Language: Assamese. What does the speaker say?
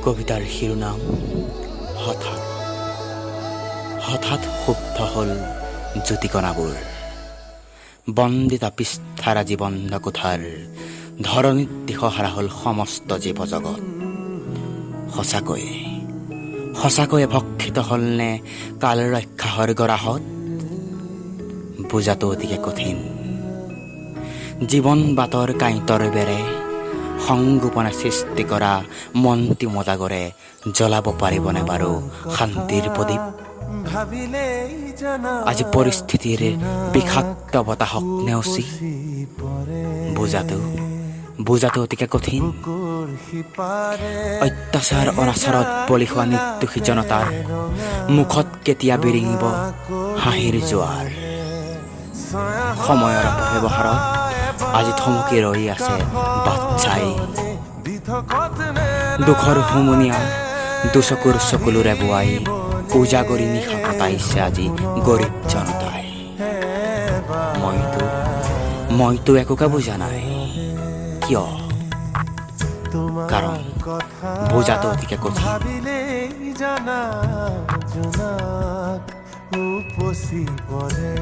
কবিতাৰ শিৰোনাম হঠাৎ। হঠাৎ ক্ষুব্ধ হ'ল জ্যোতিকণাবোৰ। বন্দিতা পৃষ্ঠাৰ বন্ধ কোঠাৰ ধৰণীত দিশহাৰা হ'ল সমস্ত জীৱ জগত। সঁচাকৈয়ে সঁচাকৈয়ে ভক্ষিত হ'লনে কাল ৰাক্ষসৰ গৰাহত? বুজাটো অতিকে কঠিন। জীৱন বাটৰ কাঁইটৰ বেৰে সংগোপনে সৃষ্টি কৰা মন্তি মদাগৰে জ্বলাব পাৰিবনে বাৰু শান্তিৰ প্ৰদীপ? ভাবিলেই জানা আজি পৰিস্থিতিৰ বিষাক্ত বতাহক নেওচি পৰে বুজাটো অতিকে কঠিন। বুকুৰ সিপাৰে অত্যাচাৰ অনাচাৰত বলি হোৱা নিৰ্দোষী জনতাৰ মুখত কেতিয়া বিৰিঙিব হাঁহিৰ জোৱাৰ? সময়ৰ অপব্যৱহাৰত আজি থমকি ৰৈ আছে বাচ্চাই। দিঠকত মেলা দুখৰ হুমুনিয়া দুচকুৰ চকুলোৰে বোৱাই উজাগৰি নিশা কটাইছে আজি গৰীব জনতাই। মইতো একোকে বুজা নাই। কিয়? কাৰণ কথা বুজাটো অতিকে কঠিন। ভাবিলেই জানা জোনাক উপচি পৰে।